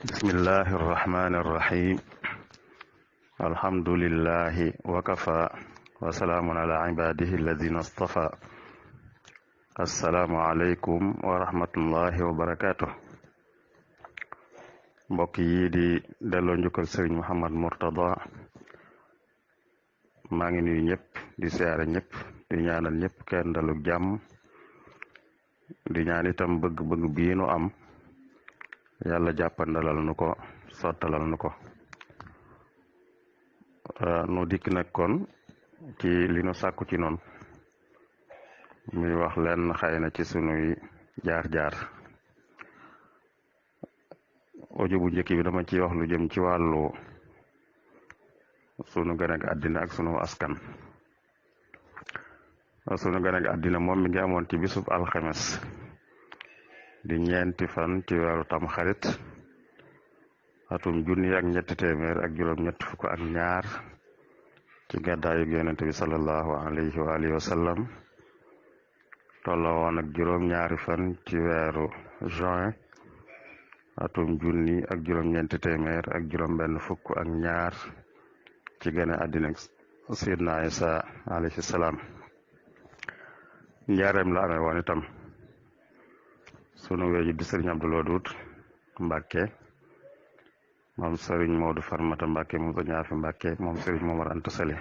bismillahi irrahmani irrahim alhamdulillahi wakafa wasalaamun ala ibadihi alladina astafa assalaamu aleykum wa rahmatullahi wa barakatuh mbokk yi di delloo njukkal sëriñ Mouhamad Mourtada maa ngi nuyu ñëpp di siyaare ñëpp di ñaanal ñëpp kenn dalug jàmm di ñaan itam bëgg-bëgg bii nu am yàlla jàppandalal nu ko sottalal nu ko nu dikk nag kon ci li nu sàkku ci noonu muy wax leen xëy na ci sunuy jaar-jaar audio bu njëkk bi dama ciy wax lu jëm ci wàllu sunu gën ak àddina ak sunu askan sunu gën ak àddina moom mi ngi amoon ci bisub alxames di ñeenti fan ci weeru tam xarit atum junni ak ñetti téeméer ak juróom-ñett fukk ak ñaar ci gàddaayu yonent bi sallallahu alayhi wa alihi wa sallam tolloo woon ak juróom-ñaari fan ci weeru juin atum junni ak juróom-ñeenti téeméer ak juróom-benn fukk ak ñaar ci gane àddina Seydina Isa alayhi salaam njaareem la amee woon itam sunu weeju di sëriñ Abdul Wadud Mbàkke moom sëriñ Moodu Farmata Mbàkke moom sëriñ Aafi Mbàkke moom sëriñ Momar Anta Sali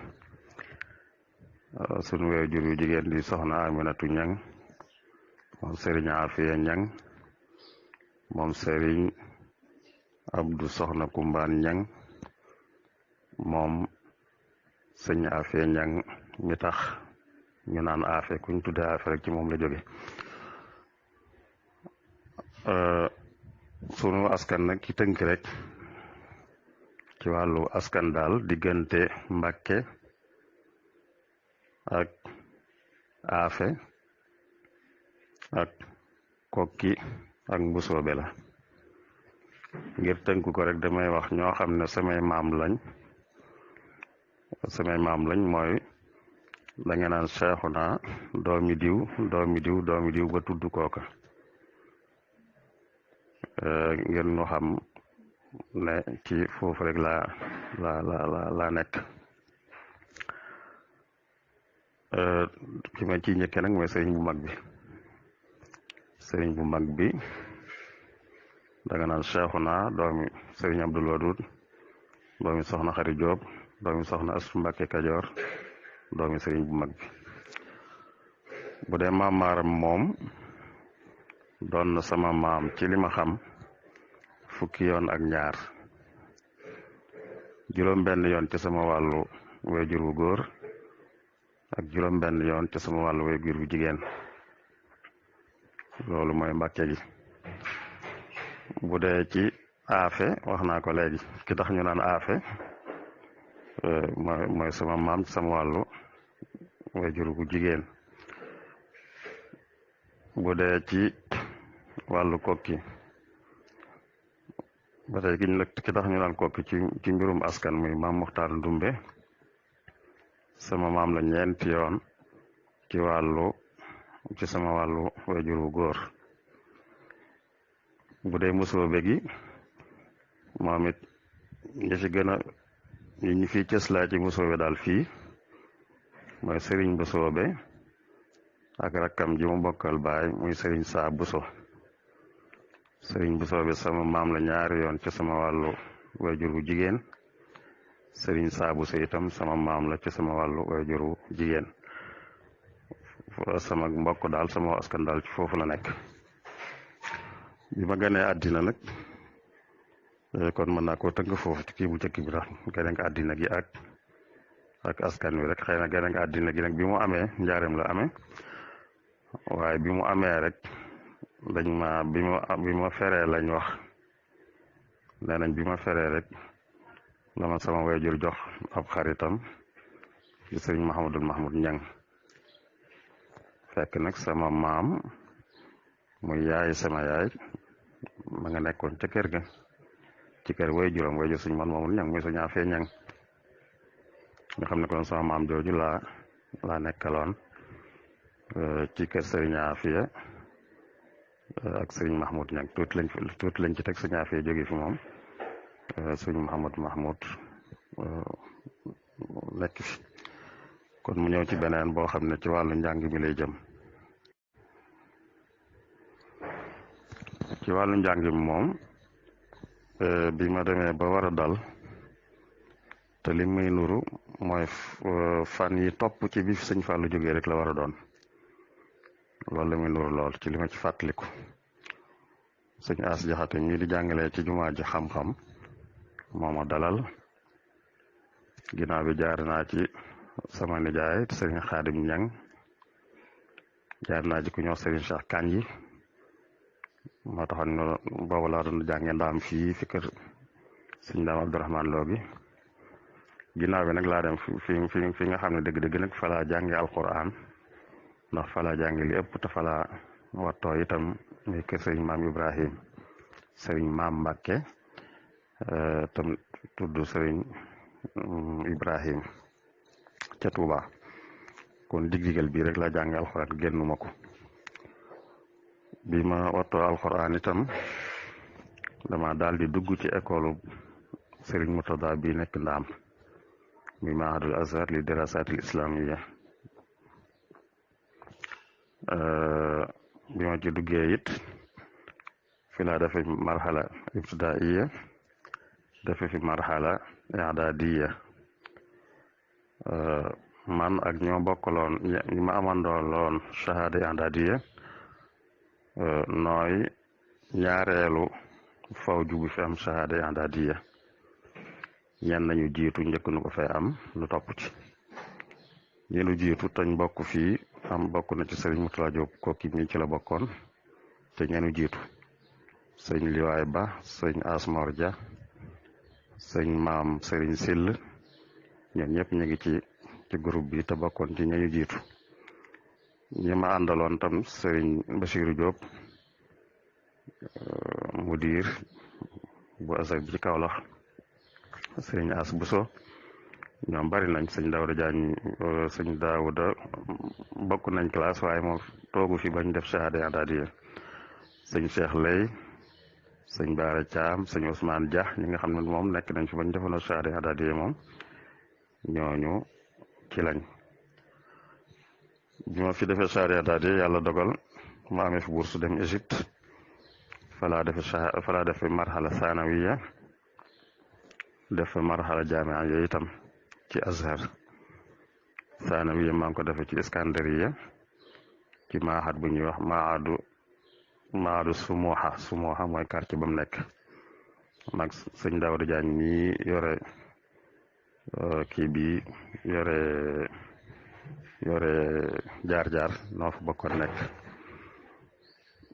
sunu weeju yu jigéen di soxna Aminatu Ñang moom sëriñ Aafiya Ñang moom sëriñ Abdu Soxna Kumbaan Ñang moom sëriñ Aafiya Ñang mi tax ñu naan Aafe kuñ tudde Aafe rek ci moom la jóge sunu askan nag ci tënk rek ci wàllu askan daal diggante Mbàkke ak Aafe ak Kokki ak Mbusoobe la ngir tënk ko rek damay wax ñoo xam ne samay maam lañ mooy da nga naan Seexuna doomi diw doomi diw doomi diw ba tudd kooka ngir ñu xam ne ci foofu rek la nekk ki ma ci njëkke nag mooy sëriñ bu mag bi da nga naan Seexuna doomi sëriñ Abdul Wadud doomi soxna Xari Joob doomi soxna Astu Mbàkke Kajoor doomi sëriñ bu mag bi bu dee maam maaram moom doon na sama maam ci li ma xam fukki yoon ak ñaar juróom-benn yoon ci sama wàllu wayjur bu góor ak juróom-benn yoon ci sama wàllu wayjur bu jigéen loolu mooy Mbàkke gi bu dee ci Aafe wax naa ko léegi ki tax ñu naan Aafe mooy sama maam ci sama wàllu wayjur bu jigéen bu dee ci wàllu Kokki ba tey ki tax ñu naan Kokki ci mbirum askan muy maam Muxtaar Ndumbe sama maam la ñeenti yoon ci sama wàllu wayjur bu góor bu dee Mbusoobe gi moom it ñi ci gën a ñi fi cëslaa ci Mbusoobe daal fii mooy sëriñ Mbusoobe ak rakkam ji mu bokkal baay muy sëriñ Saa Buso sëriñ Mbusoobe sama maam la ñaari yoon ci sama wàllu wayjur bu jigéen sëriñ Saa Buso itam sama maam la ci sama wàllu wayjur bu jigéen sama mbokk daal sama askan daal ci foofu la nekk bi ma gënee àddina nag kon mën naa koo tënk foofu ci kii bu njëkk bi tax gane nga àddina gi ak askan wi rek xëy na gane nga àddina gi nag bi mu amee njaareem la amee waaye bi mu amee rek bi ma feree lañ wax nee nañ bi ma feree rek la ma sama wayjur jox ab xaritam ci sëriñ Mahamadul Mahmoud Ñang fekk nag sama maam muy yaay sama yaay ma nga nekkoon ca kër ga ci kër wayjuram wayjur suñu man Mahamadul Ñang muy suñu Aafiya Ñang nga xam ne kon sama maam jooju laa nekkaloon ci kër sëriñ Aafiya ak sëriñ Mahmoud Ñang tuuti lañ ci teg sëñ Afee jóge fi moom sëriñ Mahmoud nekk fi kon mu ñëw ci beneen boo xam ne ci wàllu njàng mi lay jëm ci wàllu njàng mi moom bi ma demee ba war a dal te li muy nuru mooy fan yi topp ci bi sëñ Fallou jógee rek la war a doon loolu la muy nuru lool ci li ma ci fàttaliku sëñ As Jaxate ñii di jàngalee ci jumaa ji xam-xam moo ma dalal ginnaaw bi jaar naa ci sama nijaay sëriñ Xaadim Ñang jaar naa ci ku ñëw sëriñ Cheikh Kanji moo taxoon boobu laa doon jàngee ndaam fii fi kër sëñ Ndaam Abdourahman Lo gi ginnaaw bi nag laa dem fi nga xam ne dëgg-dëgg nag fa laa jàngee alquran ndax fa laa jàngee li ëpp te fa laa wattoo itam muy kër sëriñ maam Ibrahim sëriñ maam Mbàkke tam tudd sëriñ Ibrahim ca Tuuba kon dig-digal bii rek laa jàngee alquran génnuma ko bi ma wattoo alquran itam dama daal di dugg ci école Serigne Murtada bi nekk Ndaam muy mahadul azhar li dirasatil islamiyya bi ma ci duggee it fi laa defe marhala ibtidaiya defe fi marhala i'dadiya man ak ñoo bokkaloon ñi ma amandooloon shahada i'dadiya nooy ñaareelu fawju bu fi am shahada i'dadiya ñenn nañu jiitu njëkk nu ko fay am nu topp ci ñenu jiitu tañ bokk fii am bokk na ci sëriñ Mutala Jóob kooki mi ci la bokkoon te ñenu jiitu sëriñ Liwaay Ba sëriñ Asmor Dia sëriñ maam sëriñ Sill ñoom ñëpp ñu ngi ci groupe bi te bokkoon ci ñenu jiitu ñi ma àndaloon tam sëriñ Basiiru Jóob mudir bu azak bi ci Kawlax sëriñ As Buso ñoom bari nañ sëñ Daawuda Jaañ sëñ Daawuda bokk nañ classe waaye moom toogu fi bañ def shahada i'dadiya sëñ Cheikh Lay sëñ Baara Caam sëñ Ousmane Dia ñi nga xam ne moom nekk nañ fi bañ defoon shahada i'dadiya moom ñooñu ci lañ bi ma fi defee shahada i'dadiya yàlla dogal ma amee fi bourse dem Égypte falaa defe marhala sanawiya def marhala jaamia yooyu itam ci Azhar sanawiya maa ngi ko defe ci Iskandariya ci maaxat bu ñuy wax maadu Sumuha mooy quartier ba mu nekk mag sëñ Daawda Jaañ ñi yore kii bi yore jaar-jaar noo fa bokkoon nekk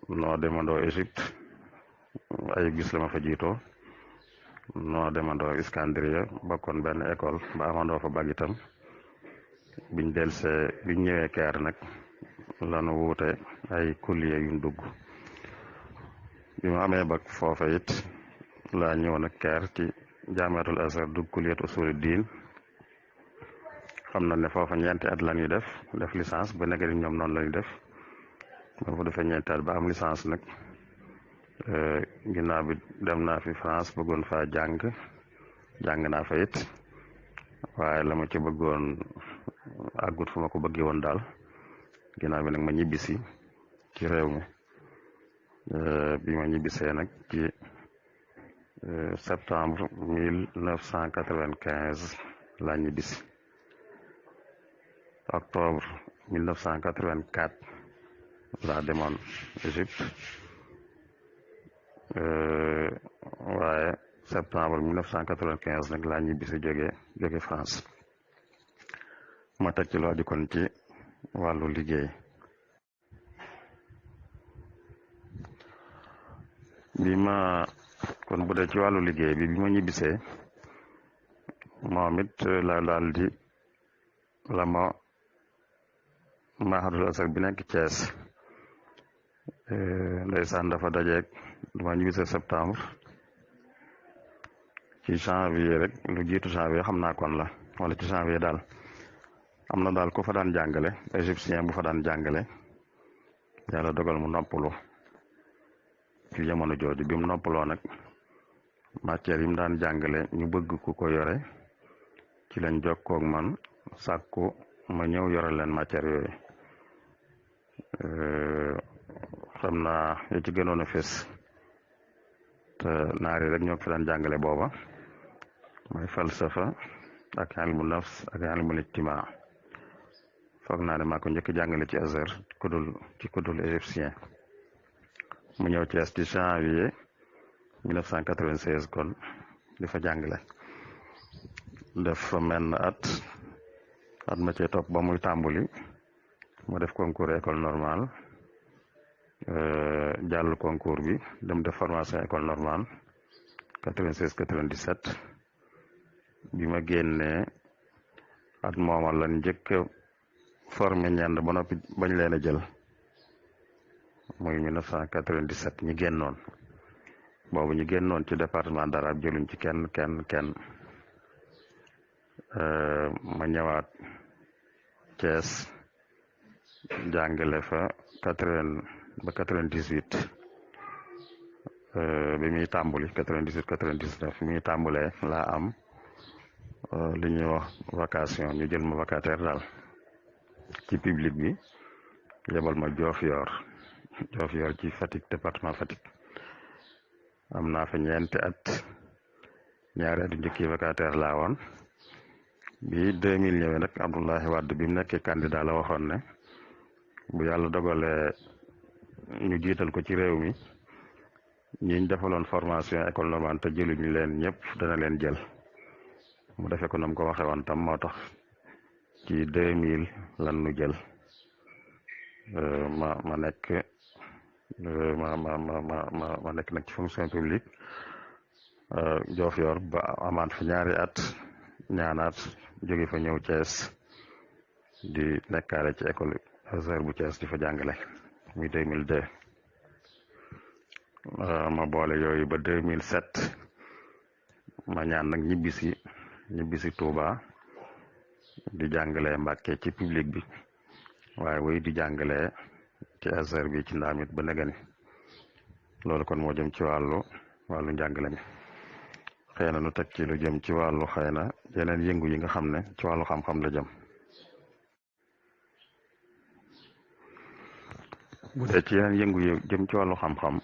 noo demandoo Égypte ay gis la ma fa jiitoo noo demandoo Iskandariya bokkoon benn école ba amandoo fa bag itam biñ ñëwee Caire nag lanu wuute ay kulliye yuñ dugg bi ma amee bag foofa it laa ñëw nag Caire ci jaamiatul Azhar dugg kulliyat usuli diin xam na ne foofa ñeenti at la ñuy def licence ba nekk ñoom noonu la ñuy def ma fa defee ñeenti at ba am licence nag ginnaaw bi dem naa fi France bëggoon faa jàng naa fa it waaye la ma ci bëggoon àggut fu ma ko bëggee woon daal ginnaaw bi nag ma ñibbisi ci réew mi bi ma ñibbisee nag ci septembre 1995 laa ñibbisi octobre 1984 laa demoon Égypte waaye septembre 1995 nag laa ñibbisi jóge France ma teg ci loo ji kon ci wàllu liggéey kon bu dee ci wàllu liggéey bi ma ñibbisee moom it la daal di la ma Mahadul Azhar bi nekk Thiès ndeysaan dafa dajeeg dama ñibbisee septembre ci janvier rek lu jiitu janvier xam naa kon la wala ci janvier daal am na daal ku fa daan jàngale égyptien bu fa daan jàngale yàlla dogal mu noppalu ci jamono jooju bi mu noppaloo nag matière yi mu daan jàngale ñu bëgg ku ko yore ci lañ jokkoo ak man sàkku ma ñëw yore leen matière yooyu xam naa ya ci gënoon a fés te naari rek ñoo fi daan jàngale booba mooy falsafa ak ilmu nafs ak ilmu ijtimaa foog naa ne maa ko njëkk jàngale ci Azhar ci kudul égyptien mu ñëw Thiès ci janvier 1996 kon di fa jàngale def fa menn at ma cee topp ba muy tàmbuli mu def concours école normale jàll concours bi dem def formation école normale 96 97 bi ma génnee at mooma lan njëkk formé ñend ba noppi bañ leen a jël muy 1997 ñi génnoon boobu ñu génnoon ci département d'arabe jëluñ ci kenn ma ñëwaat Thiès jàngale fa 80 ba 98 bi muy tàmbuli 98 99 bi muy tàmbulee laa am li ñuy wax vacation ñu jël ma vacataire daal ci public bi yebal ma Diofior ci Fatick département Fatick am naa fa ñeenti at ñaari at yu njëkk yi vacataire laa woon bi 2000 ñëwee nag Abdoulaye Wade bi mu nekkee candidat la waxoon ne bu yàlla dogalee ñu jiital ko ci réew mi ñiñ defaloon formation école normale te jëluñu leen ñëpp dana leen jël mu defee ko nam ko waxee woon tam moo tax ci 2000 lan nu jël ma nekk ma nekk nag ci fonction publique Diofior ba amaat fa ñaari at ñaanaat jóge fa ñëw Thiès di nekkaale ci école Azhar bu Thiès di fa jàngale muy 2002 ma boole yooyu ba 2007 ma ñaan nag ñibbisi Touba di jàngale Mbàkke ci public bi waaye woy di jàngale ci Azhar bi ci ndaamit ba negani loolu kon moo jëm ci wàllu njàngale mi xëy na nu teg ci lu jëm ci wàllu xëy na yeneen yëngu yi nga xam ne ci wàllu xam-xam la jëm bu dee ci yeneen yëngu yi jëm ci wàllu xam-xam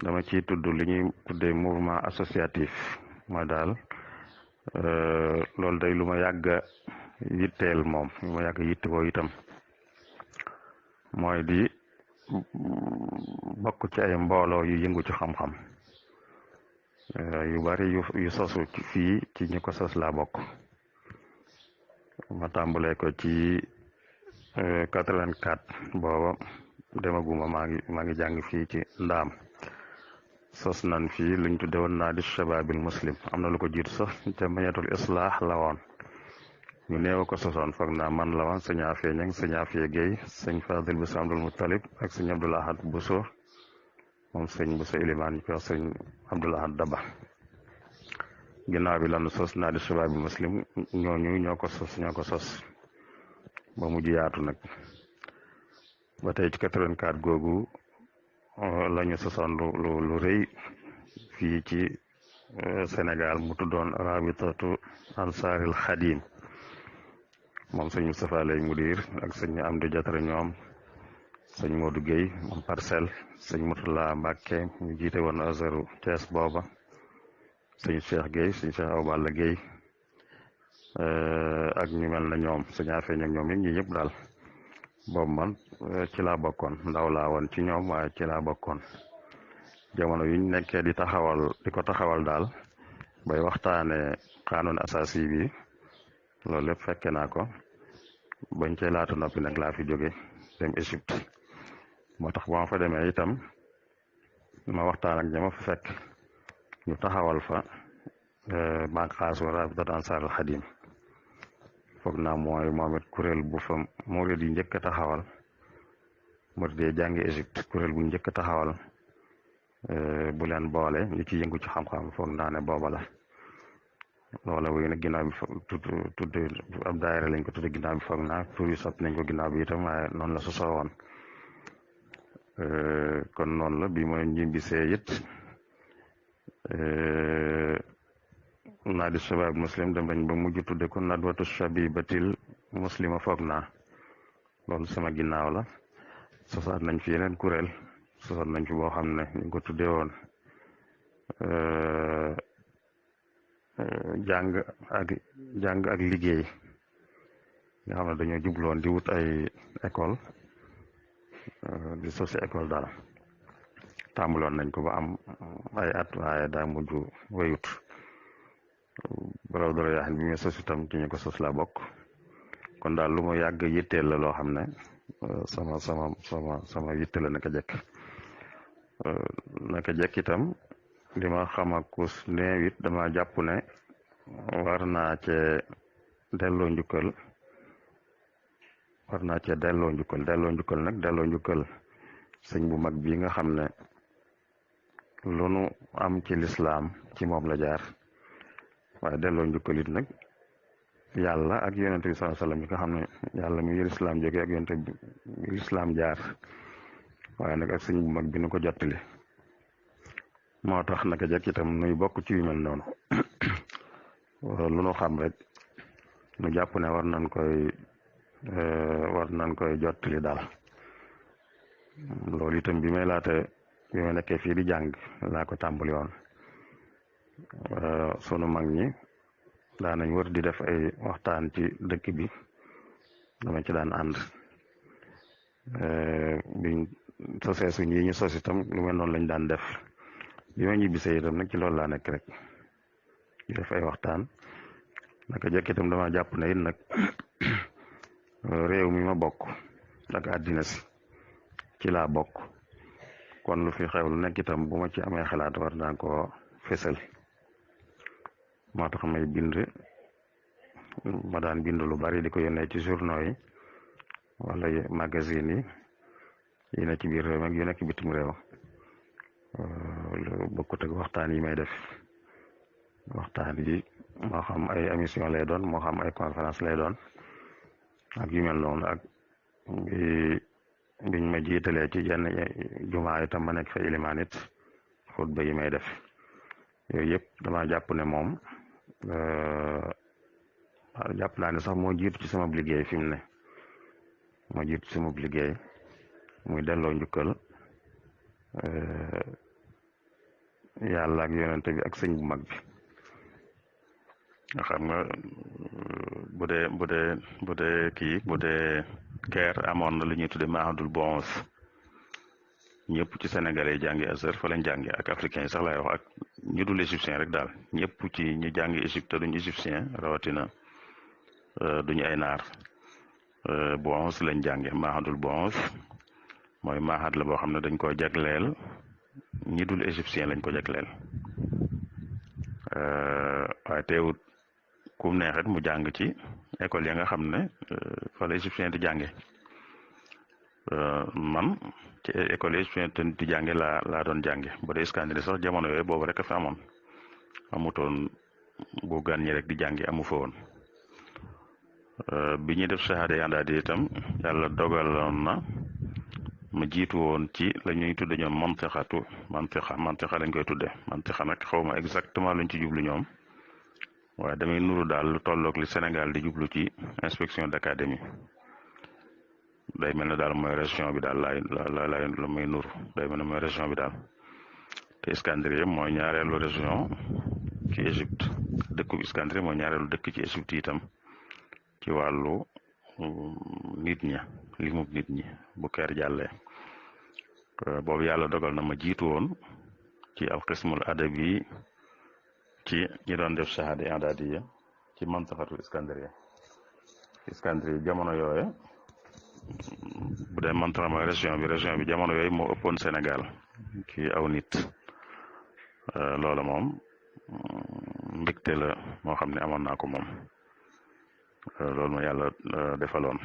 dama ciy tudd li ñuy tuddee mouvement associatif mooy daal loolu day lu ma yàgg yitteel moom lu ma yàgg yittewoo itam mooy di bokk ci ay mbooloo yu yëngu ci xam-xam yu bari yu sosu fii ci ñi ko sos laa bokk ma tàmbalee ko ci 84 booba demaguma maa ngi jàng fii ci ndaam sos nan fii luñ tudde woon naa di shababil muslim am na lu ko jiitu sax jamiyatul islaax la woon ñu néew ko sosoon foog naa man la woon sëñ Afia Ñang sëñ Afia Guèye sëñ Fadil Bousso Abdul Muttalib ak sëñ Abdul Ahad Bousso moom sëñ Bousso Ilimaan ñu koy wax sëñ Abdul Ahad Daba ginnaaw bi lanu sos naa di shababil muslim ñooñu ñoo ko sos ba mujj yaatu nag ba tey ci 84 googu lañu sosoon lu rëy fii ci Sénégal mu tuddoon rabitatu ansaaril xadim moom sëñ Moustapha lay mudir ak sëñ Amdi Jatara ñoom sëñ Modou Guèye moom Parcelles sëñ Moutala Mbàkke ñu jiite woon Azharu Thiès booba sëñ Cheikh Guèye sëñ Cheikh Awa Balla Guèye ak ñu mel na ñoom sëñ Afeeñ ak ñoom ñi ñëpp daal boobu man ci laa bokkoon ndaw laa woon ci ñoom waaye ci laa bokkoon jamono yuñ nekkee di ko taxawal daal bay waxtaane xaanoon asasi bi loolu lépp fekke naa ko bañ cee laata noppi nag laa fi jóge dem Égypte moo tax ba ma fa demee itam ma waxtaan ak ñama fa fekk ñu taxawal fa banque xaasu rabitat ansarul xadim foog naa mooy moom it kuréel bu fa murid yi njëkk a taxawal murid yi jàngi Égypte kuréel bu njëkk a taxawal bu leen boole ñu ci yëngu ci xam-xam foog naa ne booba la loola wuy nag ginnaaw bi tudd ab daayira lañ ko tudde ginnaaw bi foog naa tur yi sot nañ ko ginnaaw bi itam waaye noonu la sosoo woon kon noonu la bi mooy ñibbisee it naadi shabab muslim dem nañ ba mujj tudde ko nadwatu shabibatil muslima foog naa loolu sama ginnaaw la sosaat nañ fi yeneen kuréel sosaat nañ fi boo xam ne ñu ngi ko tuddee woon jàng ak liggéey nga xam ne dañoo jubloon di wut ay école di sosi école daal tàmbaloon nañ ko ba am ay at waaye daa mujj wayut baraw dara yaaxin bi muy sos itam ci ñu ko sos la bokk kon daal lu ma yàgg yitteel la loo xam ne sama yitte la naka jekk itam li ma xam ak kus néew it dama jàpp ne war naa cee delloo njukkal nag delloo njukkal sëñ bu mag bi nga xam ne lu nu am ci lislaam ci moom la jaar waaye delloo njukkal it nag yàlla ak yonent bi sallallahu alayhi wasallam yi nga xam ne yàlla mi lislaam jóge ak yonent bi lislaam jaar waaye nag ak sëñ bu mag bi nu ko jottali moo tax naka jekk itam nuy bokk ci yu mel noonu lu nu xam rek nu jàpp ne war nañ koy jottali daal loolu itam bi may nekkee fii di jàng laa ko tàmbali woon sunu mag ñi daanañ wër di def ay waxtaan ci dëkk bi dama ci daan ànd biñ sosee suñ yi ñu sos itam lu mel noonu lañ daan def bi ma ñibbisee itam nag ci loolu laa nekk rek di def ay waxtaan naka jekk itam dama jàpp ne it nag réew mi ma bokk ak àddina si ci laa bokk kon lu fi xew lu nekk itam bu ma ci amee xalaat war naa ko fésal moo tax may bind ma daan bind lu bari di ko yónnee ci journaux yi wala magazine yi ne ci biir réew mi ak yu nekk bitim réew lu bokkut ak waxtaan yi may def waxtaan yi moo xam ay émission lay doon moo xam ay conférence lay doon ak yu mel noonu ak biñ ma jiitalee ci jenn jumaa itam ma nekk fa ilimaan it xutba yi may def yooyu yëpp dama jàpp ne moom jàpp naa ne sax moo jiitu ci sama liggéey fi mu ne moo jiitu ci sama liggéey muy delloo njukkal yàlla ak yonente bi ak sëñ bu mag bi nga xam nga bu dee guerre amoon na lu ñuy tudde mahadul bons ñëpp ci sénégalais yi jàngi Azhar fa lañ jàngi ak africains yi sax laay wax ak ñu dul égyptien rek daal ñëpp ci ñu jàngi Égypte duñu égyptien rawatina duñu ay naar bons lañ jànge mahadul bons mooy mahad la boo xam ne dañ ko jagleel ñi dul égyptien lañ ko jagleel waaye teewut kum neexet mu jàng ci école ya nga xam ne fa la égyptien di jànge man ci école égyptien di jànge laa doon jànge bu dee Scandinavie sax jamono yooyu boobu rek a fi amutoon bu gan ñi rek di jànge amu fa woon bi ñuy def shahada yandaa di itam yàlla dogaloon na ma jiitu woon ci la ñuy tudde ñoom mantixa lañ koy tudde mantixa nag xaw ma exactement lañ ci jublu ñoom waaye damay nuru daal lu tolloog li Sénégal di jublu ci inspection d'académie day mel ne daal mooy région bi daal laay la muy nuru day mel ne mooy région bi daal te Iskandrie mooy ñaareelu région ci Égypte dëkku Iskandrie mooy ñaareelu dëkk ci Égypte itam ci wàllu nit ña limub nit ñi bu keer jàllee boobu yàlla dogal na ma jiitu woon ci alqismul adabi ci ñi doon def shahada i'dadiya ci mantaxatu Iskandrie jamono yooye bu dee mantaxa mooy région bi jamono yooyu moo ëppoon Sénégal ci aw nit loola moom mbégte la moo xam ne amoon naa ko moom loolu ma yàlla defaloon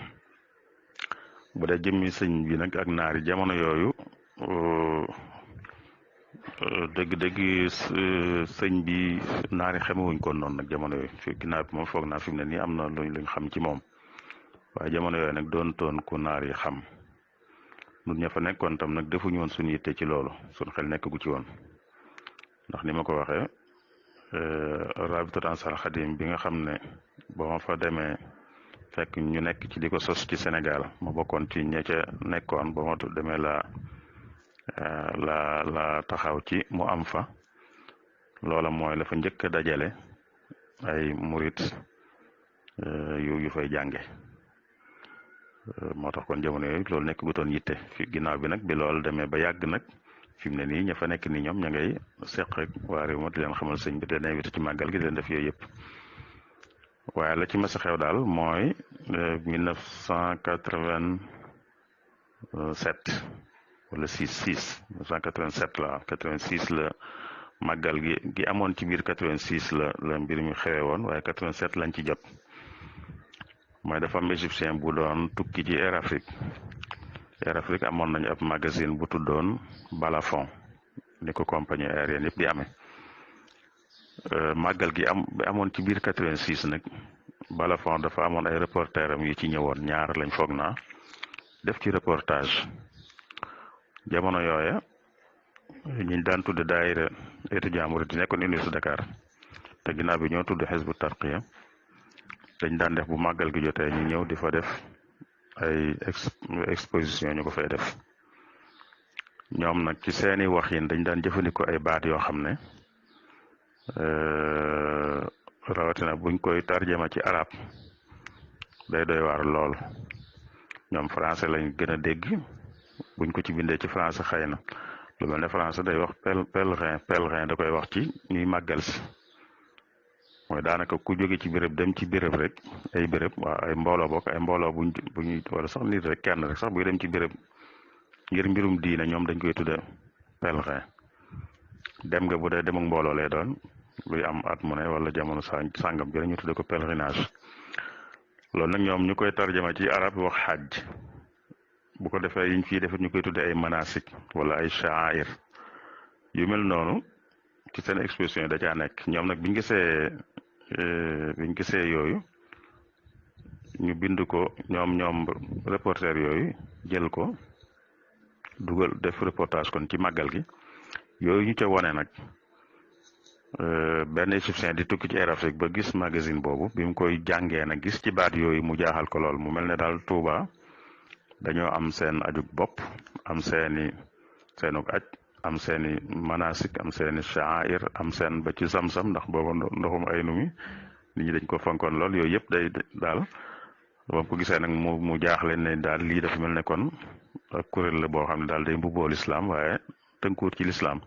bu dee jëmmi sëñ bi nag ak naari jamono yooyu dëgg-dëgg sëñ bi naari xamewuñ ko noonu nag jamono yooyu fi ginnaaw bi moom foog naa fi mu ne nii am na luñ xam ci moom waaye jamono yooyu nag doon toon ku naar yi xam nun ña fa nekkoon tam nag defuñu woon suñu yitte ci loolu suñ xel nekk gu ci woon ndax ni ma ko waxee rabitatu Ansar Xadim bi nga xam ne ba ma fa demee fekk ñu nekk ci di ko sos ci Sénégal ma bokkoon ci ña ca nekkoon ba ma demee la taxaw ci mu am fa loola mooy la fa njëkk a dajale ay murit yu fay jànge moo tax kon jamono yooyu loolu nekk gutoon yitte fi ginnaaw bi nag bi loolu demee ba yàgg nag fi mu ne nii ña fa nekk nii ñoom ña ngay seq rek waa réew ma di leen xamal sëñ bi di leen invité ci màggal gi di leen def yooyu yëpp waaye la ci mas a xew daal mooy 1987 wala 1987 la 86 la màggal gi amoon ci biir 86 la mbir mi xewe woon waaye 87 lañ ci jot mooy dafa am égyptien bu doon tukki ci Air Afrique amoon nañu ab magazine bu tuddoon Balafon ni ko compagnie aérienne yëpp di amee màggal gi amoon ci biir 86 nag Balafon dafa amoon ay reporter am yu ci ñëwoon ñaar lañ foog naa def ci reportage jamono yooya ñu daan tudd daayira étudiant murid di nekkoon université Dakar te ginnaaw bi ñoo tudd Hizbu Tarqiya dañ daan def bu màggal gi jotee ñu ñëw di fa def ay exposition ñu ko fay def ñoom nag ci seeni waxin dañ daan jëfandikoo ay baat yoo xam ne rawatina buñ koy tarjama ci arab day doy waar lool ñoom français lañ gën a dégg buñ ko ci bindee ci français xëy na lu mel ne français day wax pèlerin da koy wax ci ñuy màggal si mooy daanaka ku jóge ci béréb dem ci béréb rek ay béréb waaw ay mbooloo bokk ay mbooloo buñuy wala sax nit rek kenn rek sax buy dem ci béréb ngir mbirum diine ñoom dañ koy tudde pèlerin dem nga bu dee dem ak mbooloo lay doon luy am at mu ne wala jamono sàngam bi ñu tudde ko pèlerinage loolu nag ñoom ñu koy tarjama ci arab wax xaj bu ko defee yiñ fii defit ñu koy tudde ay manasik wala ay sha'air yu mel noonu ci seen exposition da caa nekk ñoom nag biñ gisee yooyu ñu bind ko ñoom reporter yooyu jël ko dugal def reportage kon ci màggal gi yooyu ñu ca wone nag benn égyptien di tukki ci Air Afrique ba gis magazine boobu bi mu koy jàngee nag gis ci baat yooyu mu jaaxal ko lool mu mel ne daal Touba dañoo am seen ajug bopp am seenug aj am seeni manasik am seeni sha'air am seen ba ci sam-sam ndax booba ndoxum ay numi nit ñi dañ ko fonkoon lool yooyu yëpp day daal boobu ko gisee nag mu jaaxle ne daal lii dafa mel ne kon ak kuréel la boo xam ne daal day mbubboo lislaam waaye tënkuwut ci lislaam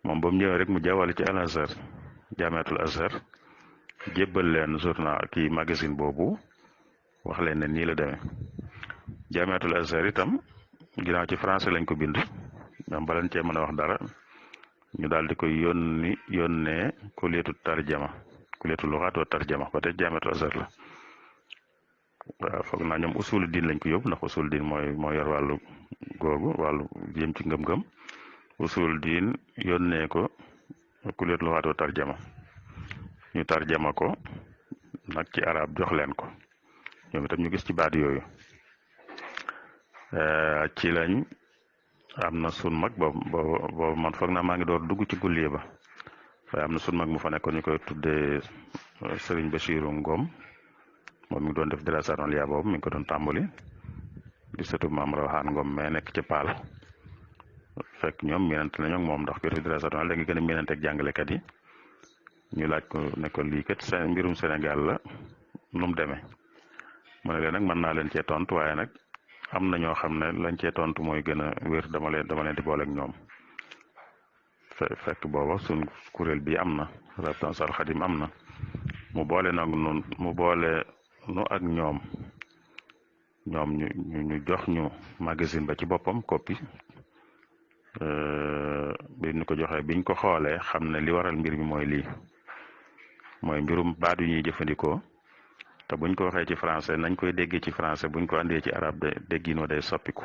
moom ba mu ñëwee rek mu jawale ci Al Azhar jaamiatul Azhar jébbal leen journal kii magazine boobu wax leen ne nii la demee jaamiatul Azhar itam ginnaaw ci français lañ ko bind ñoom balañ cee mën a wax dara ñu daal di koy yónnee kuliyatu tarjama kuliyatu luxaat wa tarjama ba tey jaamiatul Azhar la waaw foog naa ñoom usulu diin lañ ko yóbbu ndax usulu diin mooy yor wàllu googu wàllu jëm ci ngëm-ngëm usul diin yónnee ko kuliyatu luxaat wa tarjama ñu tarjama ko nag ci arab jox leen ko ñoom itam ñu gis ci baat yooyu ci lañ am na sun mag boobu man foog naa maa ngi door dugg ci gullier ba waaye am na sun mag mu fa nekkoon ñu koy tuddee Serigne Bachirou Ngom moom mi ngi doon def dirasaatul yaa boobu mi ngi ko doon tàmbali di sëtu maam Rawaxaan Ngom mais nekk ca Paal fekk ñoom miinante nañu ak moom ndax ko def dirasaatul léegi gën a miinante ak jàngalekat yi ñu laaj ko ne ko lii kat mbirum Sénégal la nu mu demee mu ne leen nag mën naa leen cee tontu waaye nag am na ñoo xam ne lañ cee tontu mooy gën a wér dama leen di boole ak ñoom fekk booba suñ kuréel bi am na Rabita Ansar Xadim am na mu boole nu ak ñoom ñu jox ñu magazine ba ci boppam copie bi ñu ko joxee biñ ko xoolee xam ne li waral mbir mi mooy lii mooy mbirum baat yu ñuy jëfandikoo te buñ ko waxee ci français nañ koy déggee ci français buñ ko andee ci arab de dégginoo day soppiku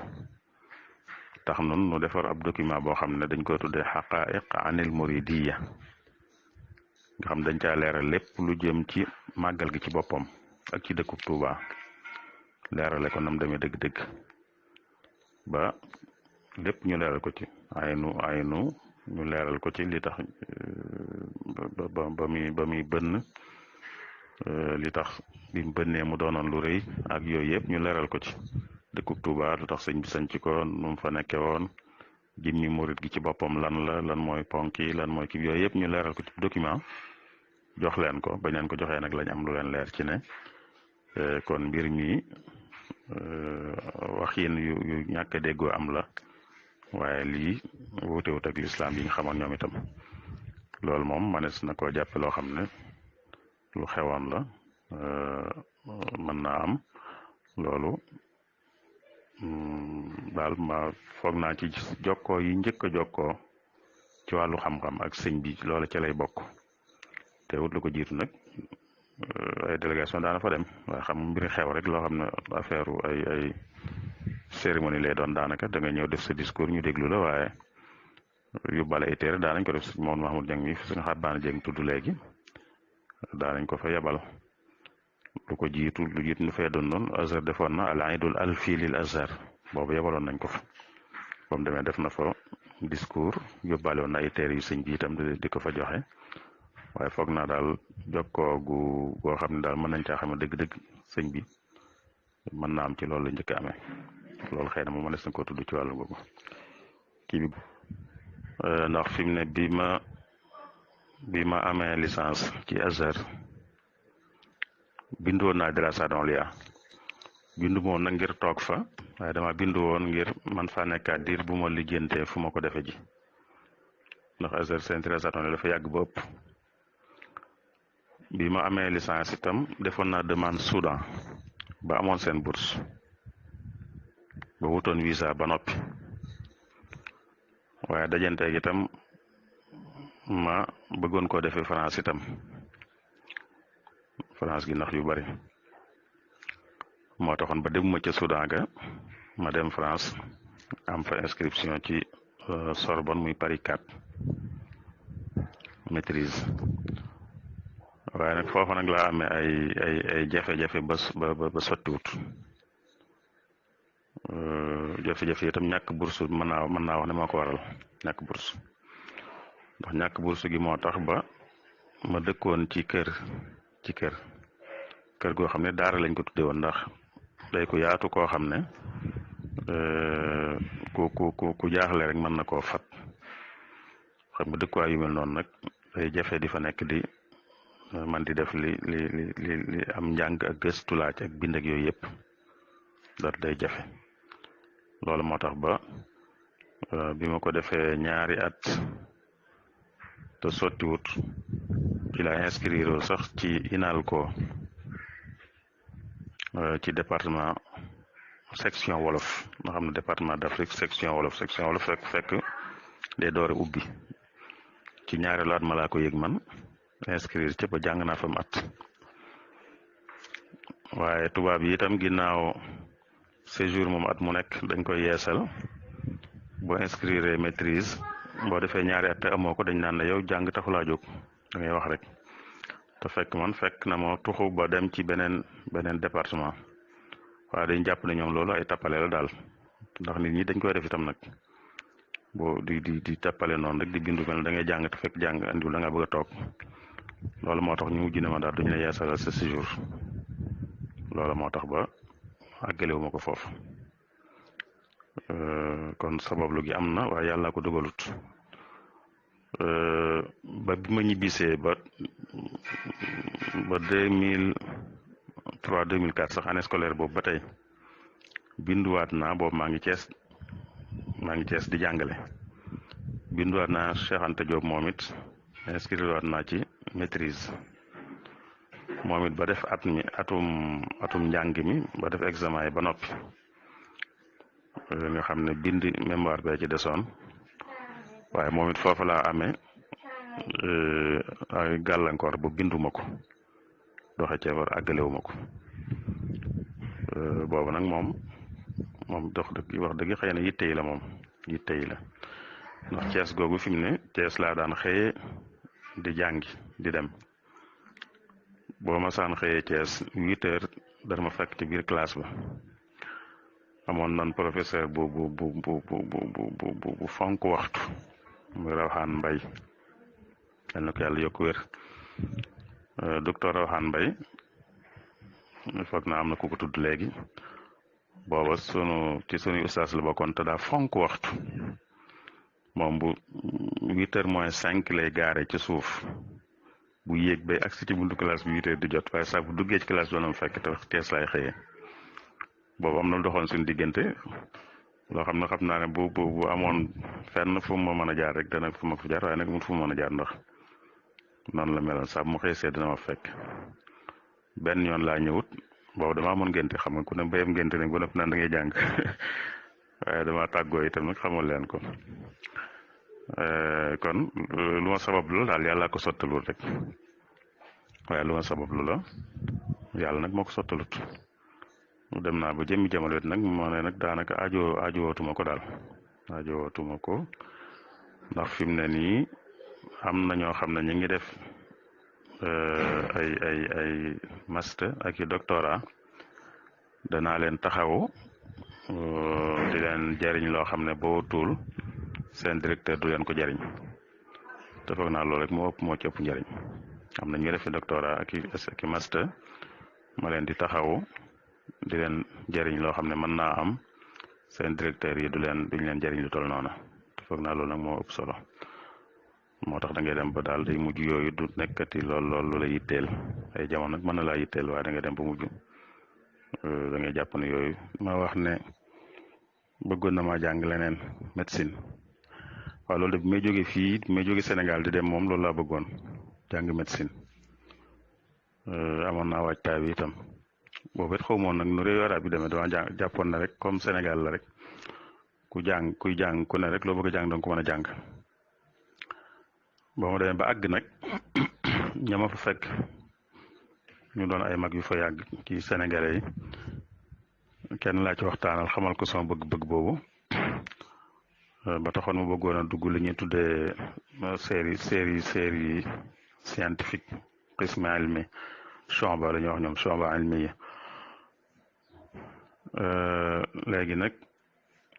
tax nun nu defar ab document boo xam ne dañ koy tuddee xaqaiq anil muridiyya nga xam dañ caa leeral lépp lu jëm ci màggal gi ci boppam ak ci dëkkub Tuuba leerale ko nam demee dëgg-dëgg ba lépp ñu leeral ko ci aynu ñu leeral ko ci li tax ba muy bënn li tax bi mu bënnee mu doonoon lu rëy ak yooyu yëpp ñu leeral ko ci dëkkub Tuuba lu tax sëñ bi sañ ci ko nu mu fa nekke woon jimmi murit gi ci boppam lan mooy ponk yi lan mooy kii yooyu yëpp ñu leeral ko ci document jox leen ko bañ leen ko joxee nag lañ am lu leen leer ci ne kon mbir mi waxin yu ñàkk a déggoo am la waaye lii wuutewut ak lislaam yi nga xamoon ñoom itam loolu moom manes na koo jàppe loo xam ne lu xewoon la mën naa am loolu daal ma foog naa ci jokkoo yi njëkk a jokkoo ci wàllu xam-xam ak sëñ bi loolu ca lay bokk te wut lu ko jiitu nag ay délégation daana fa dem waaye xam mbiri xew rek loo xam ne affaire ay cérémonie lay doon daanaka da nga ñëw def sa discours ñu déglu la waaye yóbbaale ay téere daanañ ko def si moom Mahmoud Dieng mi suñu xabaana Dieng tudd léegi daanañ ko fa yebal lu ko jiitu lu jiitu ñu fay doon noonu Azhar defoon na al iidul alfi lil Azhar boobu yebaloon nañ ko fa ba mu demee def na fa discours yóbbaale woon na ay téere yu sëñ bi itam di ko fa joxe waaye foog naa daal jokkoo goo xam ne daal mën nañ caa xam ne dëgg-dëgg sëñ bi mën naa am ci loolu la njëkk a amee loolu xëy na moom mënees na koo tudd ci wàllu boobu kii bi ndax fi mu ne bi ma amee licence ci Azhar bindu woon naa dirasa donlia bindu moon nag ngir toog fa waaye dama bindu woon ngir man faa nekkaat diir bu ma lijjantee fu ma ko defee ji ndax Azhar seen dirasa donlia dafa yàgg ba ëpp bi ma amee licence itam defoon naa demande Soudan ba amoon seen bourse ba wutoon visa ba noppi waaye dajanteeg itam ma bëggoon koo defee France itam France gi ndax yu bari moo taxoon ba demuma ca Soudan ga ma dem France am fa inscription ci Sorbonne muy Paris 4 maîtrise waaye nag foofa nag laa amee ay jafe-jafe ba sottiwut jafe-jafe itam ñàkk bourse mën naa wax ne moo ko waral ñàkk bourse ndax ñàkk bourse gi moo tax ba ma dëkkoon ci kër goo xam ne daara lañ ko tudde woon ndax day ko yaatu koo xam ne ku jaaxle rek mën na koo fat xam nga dëkkuwaay yu mel noonu nag day jafe di fa nekk di man di def li am njàng ak gëstu laaj ak bind ak yooyu yëpp daal day jafe loolu moo tax ba bi ma ko defee ñaari at te sottiwut ci la inscrire sax ci INALCO ci département section wolof nga xam ne département d'Afrique section wolof fekk day doore ubbi ci ñaareelu at ma laa ko yëg man inscrire ca ba jàng naa fa at waaye tubaab yi itam ginnaaw séjour moom at mu nekk dañ koy yeesal boo inscrire maîtrise boo defee ñaari at te amoo ko dañ naan ne yow jàng taxulaa jóg da ngay wax rek te fekk na moo tuxu ba dem ci beneen département waaye dañ jàpp ne ñoom loolu ay tappale la daal ndax nit ñi dañ koy def itam nag boo di tappale noonu rek di bindu mel da ngay jàng te fekk jàng andiwul da nga bëgg a toog loolu moo tax ñu mujj ne ma daal duñu la yeesalal sa séjour loolu moo tax ba àggalewu ma ko foofu kon sabablu gi am na waaye yàlla ko dogalut ba bi ma ñibbisee ba 2003 2004 sax année scolaire boobu ba tey binduwaat naa boobu maa ngi Cees di jàngale binduwaat naa Cheikh Anta Diop moom it inscrire waat naa ci maîtrise moom it ba def atum njàng mi ba def examen yi ba noppi nga xam ne bind mémoire bee ci desoon waaye moom it foofu laa amee ay gàllankoor bu binduma ko doxe ceebar àggalewuma ko boobu nag moom wax dëgg xëy na yitte yi la moom yitte yi la ndax Cees googu fi mu ne Cees laa daan xëyee di jàngi di dem boo ma saan xëyee Cees 8 heures dara ma fekk ci biir classe ba amoon nan professeur bu fonk waxtu muy Rawxaan Mbay yal na ko yàlla yokk wér docteur Rawxaan Mbay foog na am na ku ko tudd léegi booba ci sunuy ustaas la bokkoon te daa fonk waxtu moom bu 8h moins 5 lay gaare ci suuf bu yéeg bay agsi ci buntu classe bi 8h di jot waaye sax bu duggee ci classe doonam fekk te tees lay xëyee boobu am na lu doxoon suñu diggante loo xam ne xam naa ne bu amoon fenn fu ma mën a jaar rek dana fu ma fa jaar waaye nag mu fu ma mën a jaar ndax noonu la meloon sax mu xëy see dina ma fekk benn yoon laa ñëwut boobu damaa amoon ngénte xam nga ku ne béyam ngénte ne bu nëpp naan da ngay jàng waaye dama tàggoo itam nag xamul leen ko kon lu ma sabab lu daal yàlla ko sottalul rek waaye lu ma sabab lu la yàlla nag moo ko sottalut dem naa ba jëmmi jamono it nag moo ne nag daanaka aajowootuma ko daal aajowootuma ko ndax fi mu ne nii am na ñoo xam ne ñu ngi def ay master ak i doctorat danaa leen taxawu di leen jariñ loo xam ne boo tuul seen directeur du leen ko jariñ te foog naa loolu rek moo ci ëpp njariñ am na ñu def doctorat ak i master ma leen di taxawu di leen jariñ loo xam ne mën naa am seen directeur yi duñ leen jariñ lu toll noonu te foog naa loolu nag moo ëpp solo moo tax da ngay dem ba daal day mujj yooyu du nekkati loolu la yitteel ay jamono nag mën na laa yitteel waaye da ngay dem ba mujj da ngay jàpp ne yooyu ma wax ne bëggoon na maa jàng leneen médecine waaw loolu de bi may jóge fii bi may jóge Sénégal di dem moom loolu laa bëggoon jàng médecine amoon naa waajtaay bi itam boobu it xaw moon nag nu réew arab bi demee dama jàppoon na rek comme Sénégal la rek kuy jàng ku ne rek loo bëgg a jàng danga ko mën a jàng boo ma demee ba àgg nag ñama fa fekk ñu doon ay mag yu fa yàgg ci Sénégalais yi kenn laa ci waxtaanal xamal ko sama bëgg-bëgg boobu ba taxoon ma bëggoon a dugg li ñuy tuddee série scientifique qisme ilmi chomba la ñuy wax ñoom chomba ilmi yi léegi nag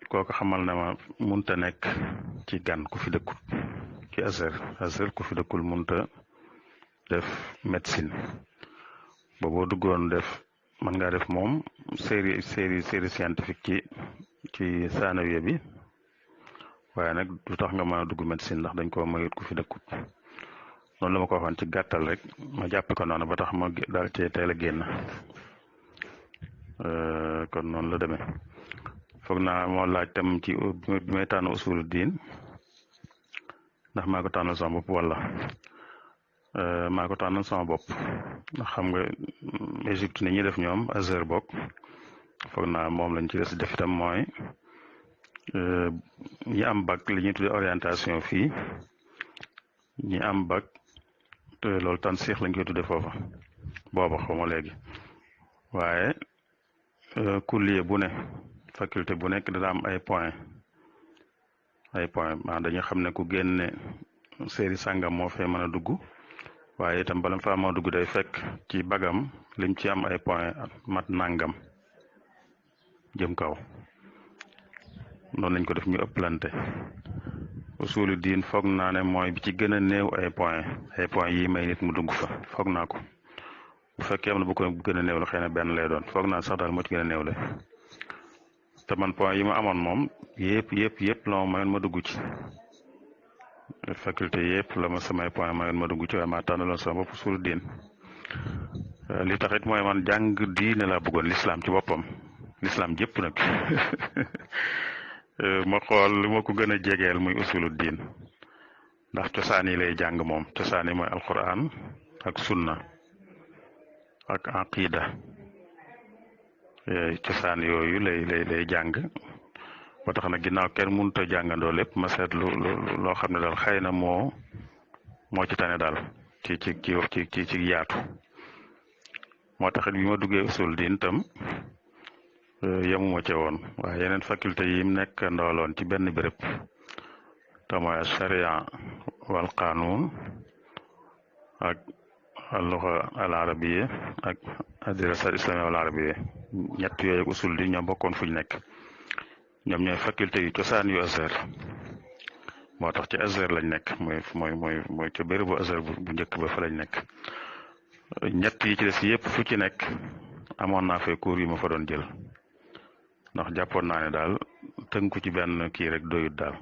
kooku xamal na ma munta nekk ci gan ku fi dëkkul ci Azhar ku fi dëkkul munta def médecine boo duggoon def mën ngaa def moom série scientifique ci sanawiya bi waaye nag du tax nga mën a dugg médecine ndax dañ ko mayut ku fi dëkkut noonu la ma ko waxoon ci gàttal rek ma jàppe ko noonu ba tax ma daal cee teel a génn kon noonu la demee foog naa moo laaj tam ci bi may tànn usulu diin ndax maa ko tànnal sama bopp wala maa ko tànnal sama bopp ndax xam nga Égypte ni ñuy def ñoom Azhar bokk foog naa moom lañ ci des def itam mooy ñi am bac li ñuy tuddee orientation fii ñi am bac te loolu tan siix lañ koy tuddee foofa booba xaw ma léegi waaye kulliye bu ne faculté bu nekk dana am ay point maanaam dañu xam ne ku génne série sàngam moo fay mën a dugg waaye itam bala fa moo dugg day fekk ci bagam lim ci am ay point mat nangam jëm kaw noonu lañ ko def ñu ëpplante usulu diin foog naa ne mooy bi ci gën a néew ay point yi may nit mu dugg fa foog naa ko bu fekkee am na bu ko gën a néew la xëy na benn lay doon foog naa sax daal moo ci gën a néew la te man point yi ma amoon moom yëpp la ma mayoon ma dugg ci faculté yëpp la ma samay point mayoon ma dugg ci waaye maa tànnaloon sama bopp usulu diin li taxit mooy man jàng diine laa bëggoon l'islam ci boppam l'islam jëpp nag ma xool li ma ko gën a jegeel muy usulu diin ndax cosaan yi lay jàng moom cosaan yi mooy alquran ak sunna ak aqida cosaan yooyu lay jàng ba tax na ginnaaw kenn mënut a jàngandoo lépp ma seet loo xam ne daal xëy na moo ci tane daal ci yaatu moo taxit bi ma duggee usul diin tam yemuma ca woon waaye yeneen faculté yi mu nekk ndooloon ci benn béréb te mooy sharia wal qanun ak al-lugha al-arabiyya ak ad-dirasa al-islamiyya wal arabiyya ñett yooyu ak usul di ñoo bokkoon fuñ nekk ñoom ñooy faculté yu cosaan yu Azhar moo tax ci Azhar lañ nekk mooy ca bérébu Azhar bu njëkk ba fa lañ nekk ñett yi ci des yëpp fu ci nekk amoon naa fay cours yu ma fa doon jël ndax jàppoon naa ne daal tënku ci benn kii rek doyut daal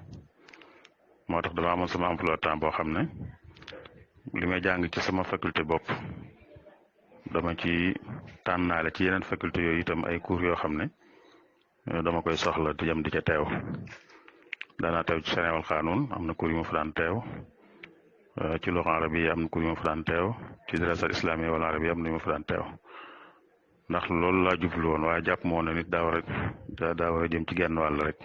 moo tax dama amoon sama emploi temps boo xam ne li may jàng ci sama faculté bopp dama ci tànnaale ci yeneen faculté yooyu itam ay cours yoo xam ne dama koy soxla di jëm di ca teew daanaa teew ci Sharia wal Qanun am na cours yu ma fa daan teew ci luxa arabiya am na cours yu ma fa daan teew ci dirasat islamiyya wal arabiya am na yu ma fa daan teew ndax loolu laa jublu woon waaye jàpp moo ne nit daa war a jëm ci genn wàll rek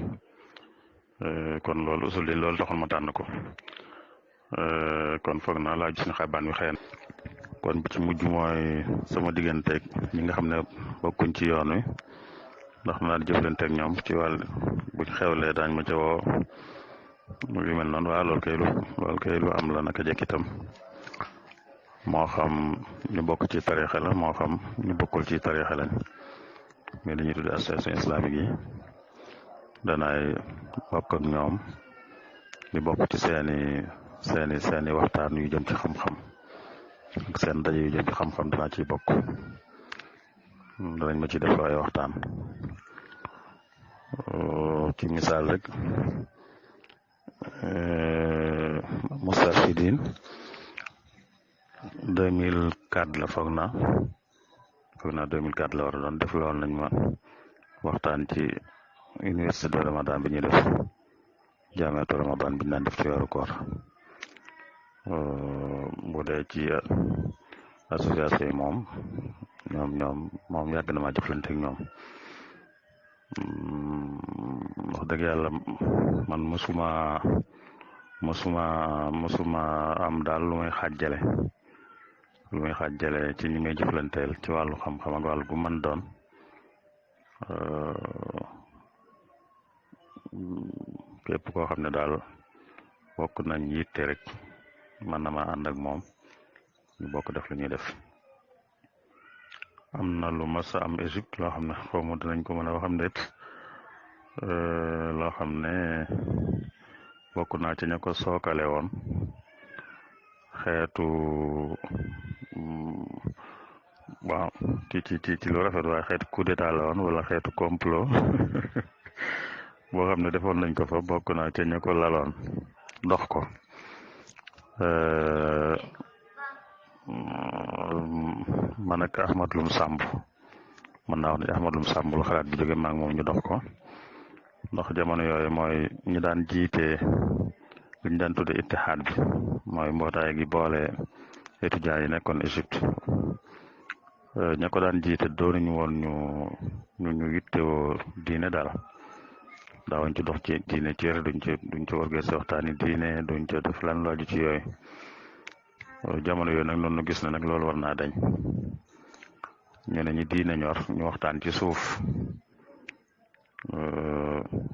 kon loolu usul din loolu taxul ma tànn ko kon foog naa laa gis ne xabaan wi xëy na kon bi ci mujj mooy sama digganteeg ñi nga xam ne bokkuñ ci yoon wi ndax naa di jëflanteeg ñoom ci wàll buñ xewlee daañ ma ca woo yu mel noonu waaw loolu kay lu am la naka jekk itam moo xam ñu bokk ci tarixa la moo xam ñu bokkul ci tarixa lañ mais li ñuy tudde association islamique yi danaay bokk ak ñoom di bokk ci seeni waxtaan yu jëm ci xam-xam ak seen daje yu jëm ci xam-xam danaa ciy bokk danañ ma ci def ay waxtaan ci misaal rek Moustarchidine 2004 la foog naa 2004 la war a doon def lool nañ ma waxtaan ci université de Ramadan bi ñuy def jaamiyatu Ramadan bi ñu daan def ci weeru koor bu dee ci association yi moom yàgg na maa jëflante ak ñoom wax dëgg yàlla man mosuma am daal lu may xàjjale ci ñi may jëflanteel ci wàllu xam-xam ak wàllu gu mën doon képp koo xam ne daal bokk nañ yitte rek man na ma ànd ak moom ñu bokk def lu ñuy def am na lu mas a am Égypte loo xam ne xaw ma dinañ ko mën a waxam déet loo xam ne bokk naa ci ña ko sookale woon xeetu waaw ci lu rafet waaye xeetu coup d'état la woon wala xeetu complot boo xam ne defoon nañ ko fa bokk naa ci ña ko laloon dox ko man ak Ahmad Lum Samb mën naa wax ne Ahmad Lum Samb lu xalaat bi jóge maag moom ñu dox ko ndax jamono yooyu mooy ñu daan jiite li ñu daan tudde ittihaad bi mooy mbootaay gi boole étudiants yi nekkoon Égypte ña ko daan jiite doonuñu woon ñu yittewoo diine daal daawuñ ci dox ci diine ci yëre duñ ci organiser waxtaani diine duñ ci def lan laaju ci yooyu jamono yooyu nag noonu gis na nag loolu war naa dañ ñu ne ñi diine ñor ñu waxtaan ci suuf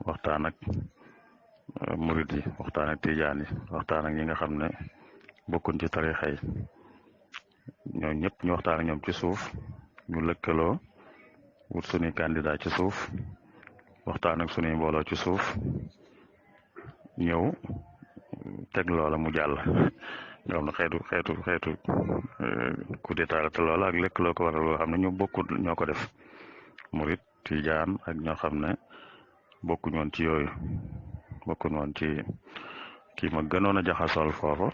waxtaan ak murid yi waxtaan ak tijaan yi waxtaan ak ñi nga xam ne bokkuñ ci tarixa yi ñoo ñëpp ñu waxtaan ak ñoom ci suuf ñu lëkkaloo wut suñuy candidat ci suuf waxtaan ak suñuy mbooloo ci suuf ñëw teg loola mu jàll nga xam ne xeetu coup d'état la te loola ak lëkkaloo ko waral loo xam ne ñu bokkul ñoo ko def murid tijaan ak ñoo xam ne bokkuñ woon ci yooyu bokkuñ woon ci kii ma gënoon a jaxasool foofu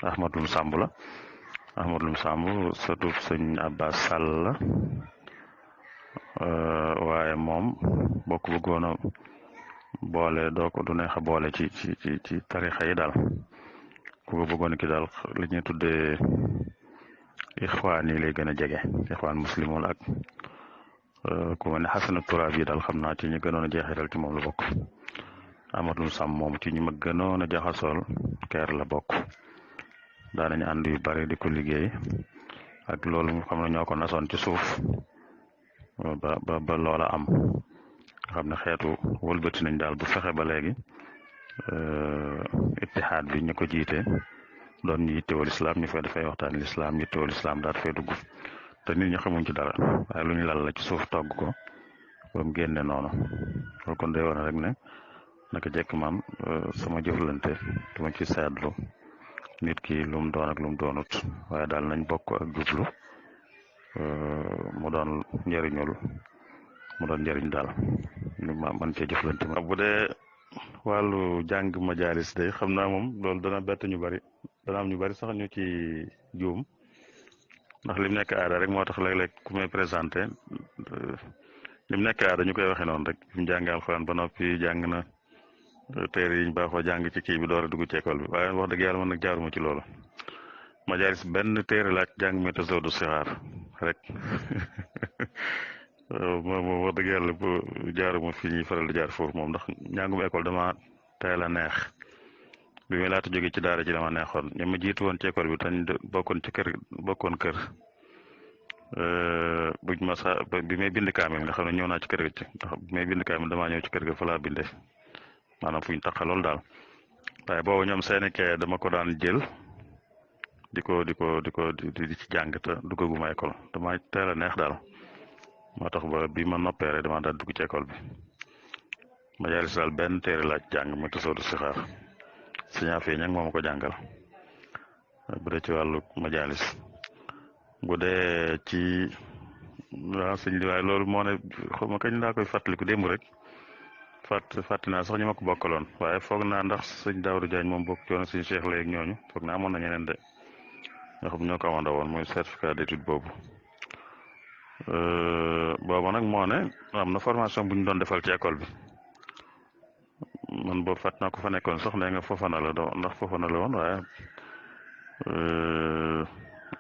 Ahmad Lum Samb la Ahmad Lum Samb surtout sëñ Abbas Sall la waaye moom bokk bëggoon a boole doo ko du neex a boole ci tarixa yi daal ku ko bëggoon ki daal li ñuy tuddee ixwaan yi lay gën a jege ixwaan muslimul ak ku ma ne Xasanu Turaab yi daal xam naa ci ñu gënoon a jeexital ci moom la bokk Ahmad Lum Samb moom ci ñi ma gënoon a jaxasool keer la bokk daanañu ànd yu bari di ko liggéey ak loolu nga xam ne ñoo ko nasoon ci suuf ba loola am nga xam ne xeetu wëlbati nañ daal bu fexe ba léegi ittihaad bi ñu ko jiite doon ñu yittewoo lislaam ñu fay dafay waxtaan lislaam yittewoo lislaam daal fay dugg te nit ñi xamuñ ci dara waaye lu ñu lal la ci suuf togg ko ba mu génne noonu loolu kon day wane rek ne naka jekk man sama jëflante duma ci seetlu nit ki lu mu doon ak lu mu doonut waaye daal nañ bokk ak jublu mu doon njëriñul mu doon njëriñ daal ñu ma man cee jëflante ma bu dee wàllu jàng majalis day xam naa moom loolu dana bett ñu bari dana am ñu bari sax ñu ci juum ndax lim nekk aada rek moo tax léeg-léeg ku may présenté lim nekk aada ñu koy waxee noonu rek bi mu jàngee alxuraan ba noppi jàng na téere yi ñu baaxoo jàng ci kii bi door a dugg ci école bi waaye wax dëgg yàlla man nag jaaruma ci loolu majalis benn téere laaj jàng mi tasawudu sixaar rek moom wax dëgg yàlla bu jaaruma fi ñuy faral di jaar foofu moom ndax njàngum école dama teel a neex bi may laata jóge ci daara ji dama neexoon ñi ma jiitu woon ci école bi tañ bokkoon ci kër bokkoon kër buñ ma sa bi may bind kaamil nga xam ne ñëw naa ci kër ga ci ndax bi may bind kaamil damaa ñëw ci kër ga fa laa bindee maanaam fuñ taqalool daal waaye boobu ñoom seeni kee dama ko daan jël di ci jàng te duggaguma école dama teel a neex daal moo tax ba bi ma noppee rek dama daal dugg ci école bi majalis daal benn téere laaj jàng mu tasawudu sixaar siñaa fii ñag mooma ko jàngal bu dee ci wàllu majalis bu dee ci waaw sëñ bi waaye loolu moo ne xaw ma kañ laa koy fàttaliku démb rek fàtti naa sax ñu ma ko bokkaloon waaye foog naa ndax sëñ Daawdu Jaañ moom bokk ci woon sëñ Cheikh léegi ñooñu foog naa amoon na ñeneen de nga xam ñoo ko amandoo woon muy certificat d'étude boobu boobu nag moo ne am na formation bu ñu doon defal ci école bi man boobu fàtt naa ko fa nekkoon sax nee nga Fofana la doon ndax Fofana la woon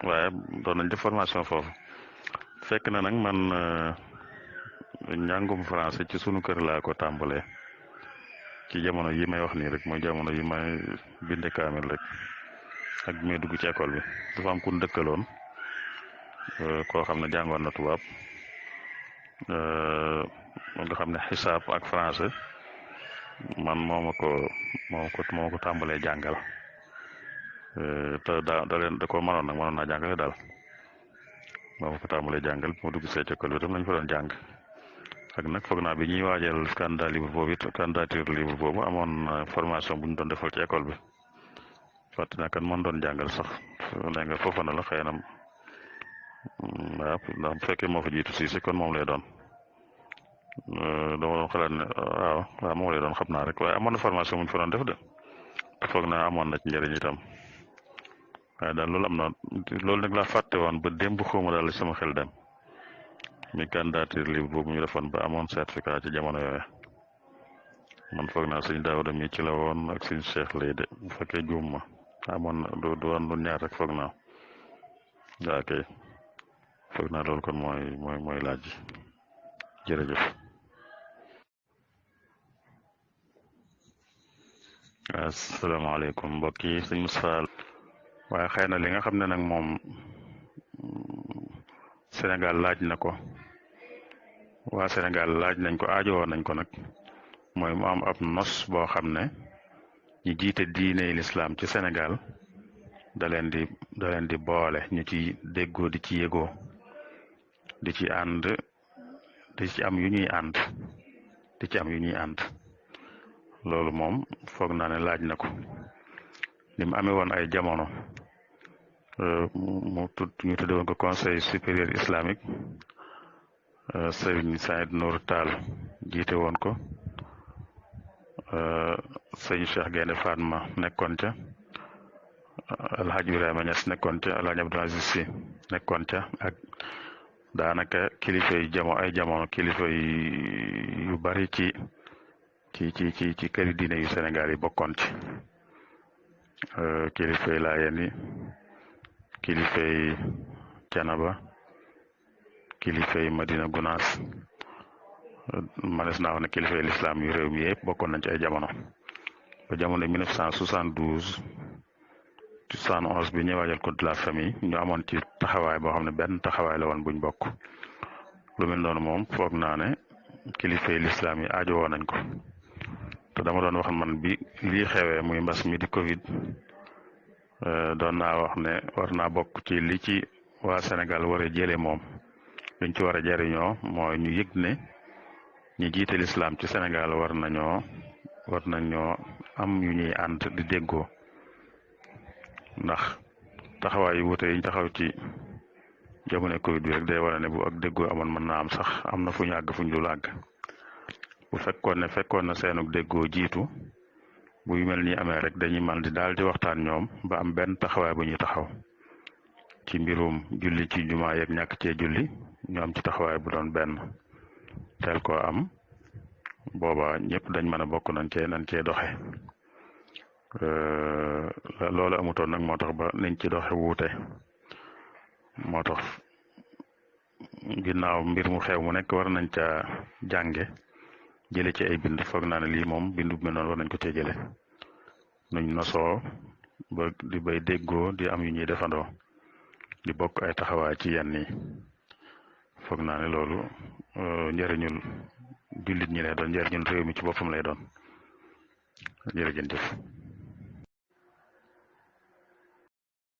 waaye doon nañ def formation foofu fekk na nag man njàngum français ci sunu kër laa ko tàmbalee ci jamono yi may wax nii rek mooy jamono yi may binde kaamil rek ak bi may dugg ci école bi dafa am ku dëkkaloon koo xam ne jàngoon na tubaab nga xam ne xisaab ak français man moo ma ko tàmbalee jàngal te da ko mënoon nag mënoon naa jàngale daal moo ma ko tàmbalee jàngal moo dugg see ci école bi tam lañ fa doon jàng ak nag foog naa bi ñuy waajal candidat libre boobu it candidature libre boobu amoon formation bu ñu doon defal ci école bi fàtte naa kan man doon jàngal sax nee nga foofa na la xëy na waaw ndax bu fekkee moo fa jiitu si kon moom lay doon dama doon xalaat ne waaw moom lay doon xam naa rek waaye amoon na formation bu ñu fa doon def de foog naa amoon na ci njëriñ itam waaye daal loolu am na loolu nag laa fàtte woon ba démb xawma daal sama xel dem mi candidature libre boobu ñu defoon ba amoon certificat ci jamono yooyu man foog naa sëñ Daawda mi ci la woon ak sëñ Cheikh lay de bu fekkee juum ma amoon na du woon lu ñaar rek foog naa waaw kay foog naa loolu kon mooy laaj ji jërëjëf. asalaamaaleykum mbokk yi sëñ Moustapha waaye xëy na li nga xam ne nag moom Sénégal laaj na ko waa Sénégal laaj nañ ko aajowoo nañ ko nag mooy mu am ab nos boo xam ne ñi jiite diine lislaam ci Sénégal da leen di boole ñu ci déggoo di ci yëgoo di ci ànd di ci am yu ñuy ànd loolu moom foog naa ne laaj na ko ni mu amee woon ay jamono ñu tudde woon ko conseil supérieur islamique sëriñ Saïd Nour Tall jiite woon ko sëñ Cheikh Gaynde Fatma nekkoon ca alhaji Ibrahima Niass nekkoon ca alhaji Abdou Aziz Sy nekkoon ca ak daanaka kilifa yi jamono kilifa yu bari ci këri diine yu Sénégal yi bokkoon ci kilifa yi Laayeen yi kilifa yi Canaba kilifa yi Madina Gunaas manes naa wax ne kilifa yi lislaam yu réew mi yëpp bokkoon nañ ci ay jamono ba jamono 1972 71 bi ñuy waajal code de la famille ñu amoon ci taxawaay boo xam ne benn taxawaay la woon buñ bokk lu mel noonu moom foog naa ne kilifa yi lislaam yi aajowoo nañ ko te dama doon wax man bi lii xewee muy mbas mi di Covid doon naa wax ne war naa bokk ci li ci waa Sénégal war a jëlee moom liñ ci war a jariñoo mooy ñu yëg ne ñi jiite lislaam ci Sénégal war nañoo am yu ñuy ànd di déggoo ndax taxawaay yu wute yiñ taxaw ci jamono Covid bi rek day wane ne bu ak déggoo amoon mën naa am sax am na fu ñu àgg fu ñu dul àgg bu fekkoon na seenug déggoo jiitu bu yu mel ni amee rek dañuy man di daal di waxtaan ñoom ba am benn taxawaay bu ñuy taxaw ci mbirum julli ci jumaa yeeg ñàkk cee julli ñu am ci taxawaay bu doon benn teel koo am booba ñëpp dañ mën a bokk nañ cee doxe loolu amutoon nag moo tax ba niñ ci doxe wuute moo tax ginnaaw mbir mu xew mu nekk war nañ ca jànge jële ci ay bind foog naa ne lii moom bindu bi noonu war nañ ko cee jële nuñ nosoo ba di bay déggoo di am yu ñuy defandoo di bokk ay taxawaay ci yenn yi foog naa ne loolu njëriñul jullit ñi lay doon njëriñul réew mi ci boppam lay doon jërëjëf